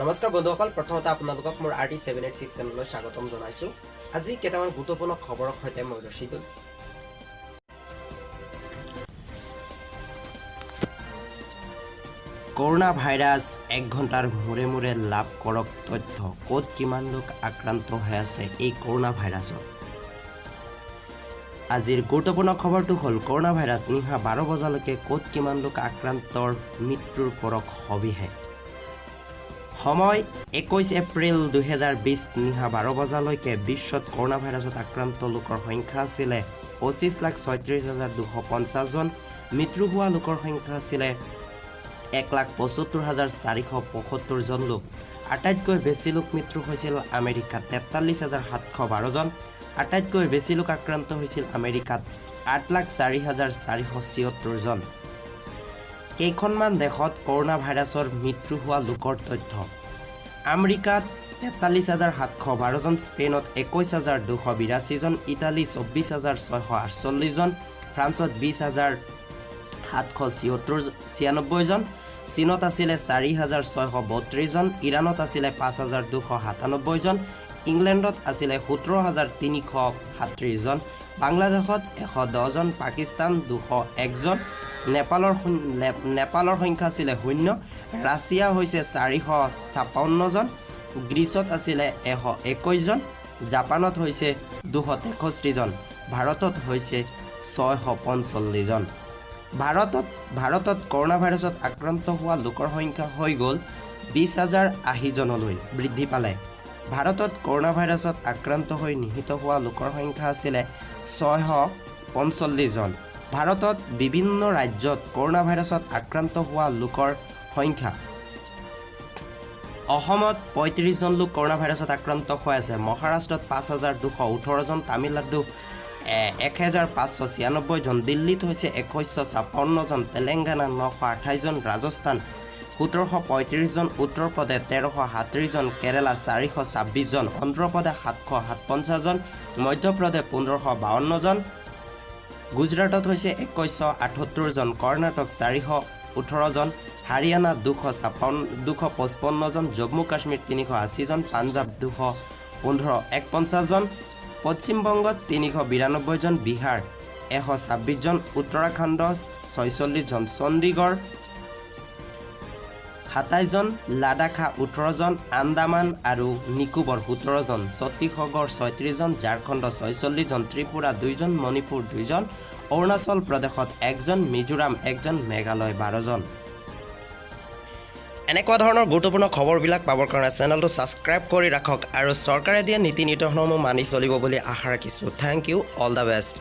নমস্কাৰ বন্ধুসকল, প্ৰথমতে আপোনালোকক মোৰ আৰ টি 786 চেনেললৈ স্বাগতম জনাইছোঁ। আজি কেইটামান গুৰুত্বপূৰ্ণ খবৰৰ সৈতে মই ৰচিদুল। কৰোণা ভাইৰাছ, এক ঘণ্টাৰ মূৰে মূৰে লাভ কৰক তথ্য, ক'ত কিমান লোক আক্ৰান্ত হৈ আছে এই কৰোণা ভাইৰাছত। আজিৰ গুৰুত্বপূৰ্ণ খবৰটো হ'ল কৰোণা ভাইৰাছ, নিশা 12 বজালৈকে ক'ত কিমান লোক আক্ৰান্তৰ মৃত্যুৰ পৰক সবিশেষ। সময় 21 এপ্ৰিল 2020, নিশা 12 বজালৈকে বিশ্বত কৰোণা ভাইৰাছত আক্ৰান্ত লোকৰ সংখ্যা আছিলে 25,36,250 জন। মৃত্যু হোৱা লোকৰ সংখ্যা আছিলে 1,75,475 জন লোক। আটাইতকৈ বেছি লোক মৃত্যু হৈছিল আমেৰিকাত, 43,712 জন। আটাইতকৈ বেছি লোক আক্ৰান্ত হৈছিল আমেৰিকাত, 8,04,476 জন। কেইখনমান দেশত কৰোণা ভাইৰাছৰ মৃত্যু হোৱা লোকৰ তথ্য: আমেৰিকাত 43,712 জন, স্পেইনত 21,282 জন, ইটালী 24,648 জন, ফ্ৰান্সত 20,776 96 জন, চীনত আছিলে 4632 জন, ইৰাণত আছিলে 5297 জন, ইংলেণ্ডত আছিলে 17,337 জন, বাংলাদেশত 110 জন, পাকিস্তান 201 জন, নেপালৰ সংখ্যা আছিলে শূন্য, ৰাছিয়া হৈছে 456 জন, গ্ৰীচত আছিলে 121 জন, জাপানত হৈছে 263 জন, ভাৰতত হৈছে 645 জন। ভাৰতত কৰোণা ভাইৰাছত আক্ৰান্ত হোৱা লোকৰ সংখ্যা হৈ গ'ল 20,080 জনলৈ বৃদ্ধি পালে। ভাৰতত কৰোণা ভাইৰাছত আক্ৰান্ত হৈ নিহত হোৱা লোকৰ সংখ্যা আছিলে 645 জন। ভাৰতত বিভিন্ন ৰাজ্যত কৰোণা ভাইৰাছত আক্ৰান্ত হোৱা লোকৰ সংখ্যা: অসমত 35 জন লোক কৰোণা ভাইৰাছত আক্ৰান্ত হৈ আছে। মহাৰাষ্ট্ৰত 5218 জন, তামিলনাডু 1596 জন, দিল্লীত হৈছে 2156 জন, তেলেংগানা 928 জন, ৰাজস্থান 1735 জন, উত্তৰ প্ৰদেশ 1337 জন, কেৰালা 426 জন, অন্ধ্ৰপ্ৰদেশ 757 জন, মধ্যপ্ৰদেশ 1552 জন, গুজৰাটত হৈছে 2178 জন, কৰ্ণাটক 418 জন, হাৰিয়ানা 256 255 জন, জম্মু কাশ্মীৰ 380 জন, পাঞ্জাৱ 215 150 জন, পশ্চিমবংগত 392 জন, বিহাৰ 126 জন, উত্তৰাখণ্ড 46 জন, চণ্ডীগড় 27 জন, লাডাখা 18 জন, আন্দামান আৰু নিকোবৰ 17 জন, ছত্তীশগড় 36 জন, ঝাৰখণ্ড 46 জন, ত্ৰিপুৰা দুইজন, মণিপুৰ দুইজন, অৰুণাচল প্ৰদেশত একজন, মিজোৰাম একজন, মেঘালয় 12 জন। এনেকুৱা ধৰণৰ গুৰুত্বপূৰ্ণ খবৰবিলাক পাবৰ কাৰণে চেনেলটো ছাবস্ক্ৰাইব কৰি ৰাখক আৰু চৰকাৰে দিয়া নীতি নিৰ্দেশনাসমূহ মানি চলিব বুলি আশা ৰাখিছোঁ। Thank you, all the best.